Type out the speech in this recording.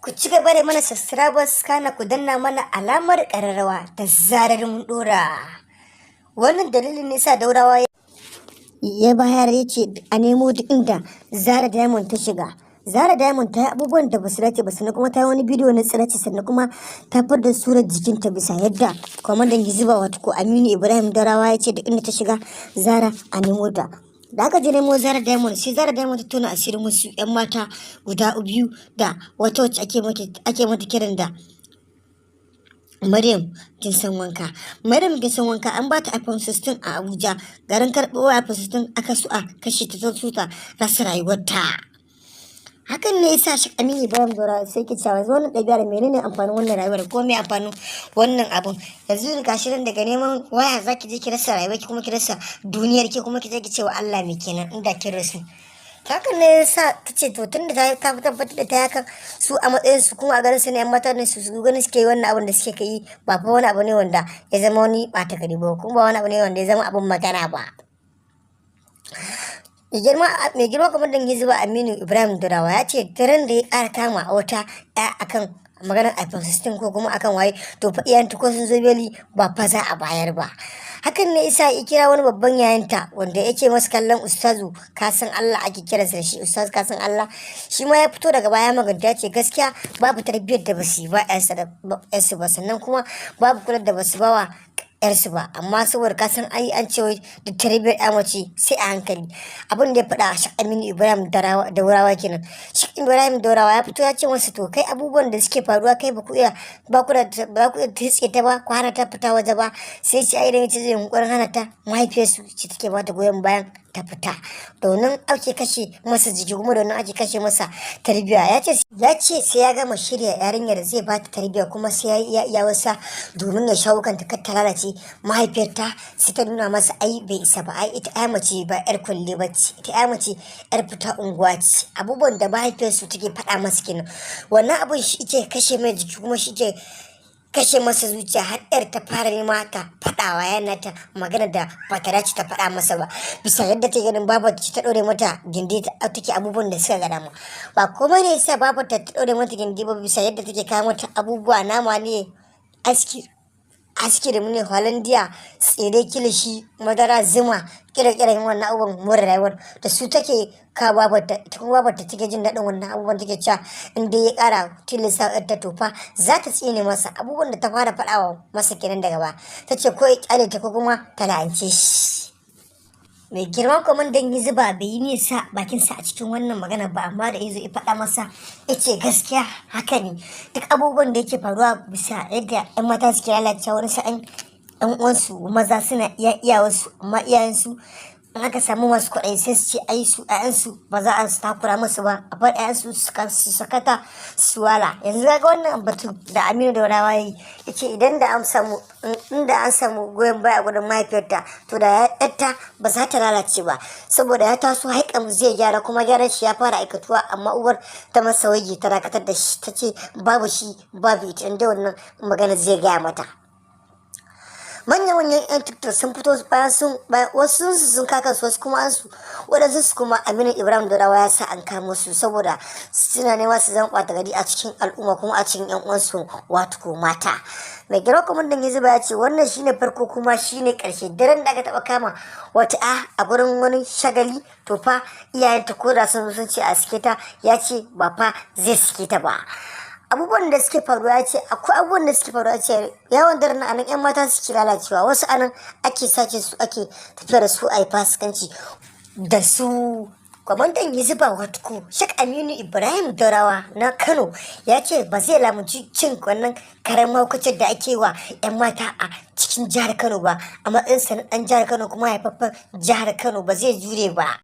Ku ci gaba da mana subscribers, kana ku danna mana alamar ƙararrawa da zarar mun ɗora. Wannan dalilin ne sa Daurawa ya bayar, ya ce a nemo duk inda Zara Diamond ta shiga. Zara Diamond ta yi abubuwan da basu dace ba, sannan kuma ta yi wani bidiyo na tsiraici, sannan kuma ta da surar jikinta, bisa yadda kwamandan Hizba, wato ko Aminu Ibrahim Daurawa, ya ce duk inda ta shiga Zara a nemo ta. Da aka je nemo Zara Diamond, sai Zara Diamond ta tona asirin wasu 'yan mata guda biyu da wata wacce ake mata kiran da Maryam kin san wanka. Maryam kin san wanka an bata iPhone 16 a Abuja. Garin karɓo iPhone 16 aka so a kashe ta, ta ta rasa rayuwarta. Hakan ne yasa shi Aminu Ibrahim Daurawa sai ke cewa yanzu wannan ɗabi'ar, menene amfanin wannan rayuwar, ko me amfanin wannan abun? Yanzu ga shi nan, daga neman waya zaki je ki rasa rayuwarki, kuma ki rasa duniyar ki, kuma ki je ki ce wa Allah me kenan inda kin rasu? Hakan ne yasa ta ce to, tunda ta tabbatar da ta hakan, su a matsayin su kuma a garin su ne yan mata ne, su ganin suke wannan abun da suke yi ba fa wani abu ne wanda ya zama wani ɓata gari ba, kuma ba wani abu ne wanda ya zama abun magana ba. Mai girma kwamandan Hizba Aminu Ibrahim Daurawa ya ce daren da ya ƙara kama wata ya akan maganar iPhone 16 ko kuma akan waye, to fa iyayenta ko sun zo beli ba fa za a bayar ba. Hakan ne isa ya kira wani babban yayanta wanda yake masa kallon ustazu kasan Allah, ake kiransa da shi ustazu kasan Allah. Shi ma ya fito daga baya maganta, ya ce gaskiya babu tarbiyyar da basu yi ba yarsu ba, sannan kuma babu kula da basu ba wa yarsu ba, amma saboda ka san ai an ce wai da tarbiyyar ya mace sai a hankali. Abin da ya faɗa a Shek Aminu Ibrahim Daurawa kenan. Shek Ibrahim Daurawa ya fito ya ce masa, to kai, abubuwan da suke faruwa, kai ba ku iya ba ku da ba ku iya tutse ta ba, ku hana ta fita waje ba? Sai ce ai idan ya ce zai yunƙurin hana ta, mahaifiyarsu ce take ba ta goyon bayan ta fita. Domin ake kashe masa jiki, kuma domin ake kashe masa tarbiyya. Ya ce sai ya gama shirya yarinyar zai ba ta tarbiyya, kuma sai ya iya iyawarsa domin ya shawo kanta kar ta lalace. Mahaifiyarta sai ta nuna masa ai bai isa ba, ai ita ai mace ba yar kulle ba ce, ita ai mace yar fita unguwa ce. Abubuwan da mahaifiyarsu take faɗa masa kenan. Wannan abun shi ke kashe mai jiki, kuma shi ke kashe masa zuciya, har yar ta fara nema ta faɗawa yana ta magana da ba ta dace ta faɗa masa ba, bisa yadda ta ganin babar ta ɗaure mata gindi take abubuwan da suka ga dama. Ba komai ne yasa babar ta ɗaure mata gindi ba, bisa yadda take kawo mata abubuwa, nama ne, aski askirim ne, Hollandia, tsire, kilishi, madara, zuma, kire-kiren wannan abubuwan more rayuwar da su take kawo babarta. Ita kuma babarta take jin daɗin wannan abubuwan, take cewa in dai ya ƙara tilasta ta tofa za ta tsine masa. Abubuwan da ta fara faɗawa masa kenan daga baya, ta ce ko ya ƙyale ta ko kuma ta la'ance shi. Mai girma kwamandan Hizba bai yi nisa bakinsa a cikin wannan magana ba, amma da yazo ya faɗa masa, ya ce gaskiya haka ne, duk abubuwan da yake faruwa, bisa yadda 'yan mata suke lalacewa. Wani sa'in 'yan uwansu maza suna iya iya wasu, amma iyayensu in aka samu masu kuɗi sai su ce ai su ƴaƴansu ba za a takura musu ba, a bar ƴaƴansu su sakata su wala. Yanzu ga wannan batu da Aminu Daurawa yayi, yace idan da an samu inda an samu goyon baya a gurin mahaifiyarta, to da yarta ba za ta lalace ba, saboda ya taso haikam zai gyara, kuma gyaran shi ya fara aikatuwa, amma uwar ta masa waje ta dakatar da shi, ta ce babu shi babu ita inda wannan magana zai gaya mata. Manya-manyan 'yan TikTok sun fito bayan sun wasu sun kaka su, wasu kuma an su waɗansu su kuma Aminu Ibrahim Daurawa ya sa an kamo su, saboda suna nema su zama ɓata gari a cikin al'umma, kuma a cikin 'yan uwansu, wato ko mata. Mai girma kwamandan Hizba ya ce wannan shine farko kuma shine ƙarshe. Daren da aka taɓa kama wata a gurin wani shagali, to fa iyayenta ko da sun sun ce a sike ta, ya ce ba fa zai sike ta ba. Abubuwan da suke faruwa, ya ce akwai abubuwan da suke faruwa, ce yawon daren anan yan mata suke lalacewa, wasu anan ake sace su, ake tafiya da su a yi fasikanci da su. Kwamandan Hizba, wato Shek Aminu Ibrahim Daurawa na Kano, ya ce ba zai lamunci cin wannan karen mahaukacin da ake wa 'yan mata a cikin jihar Kano ba. A matsayinsa na ɗan jihar Kano kuma haifaffen jihar Kano, ba zai jure ba.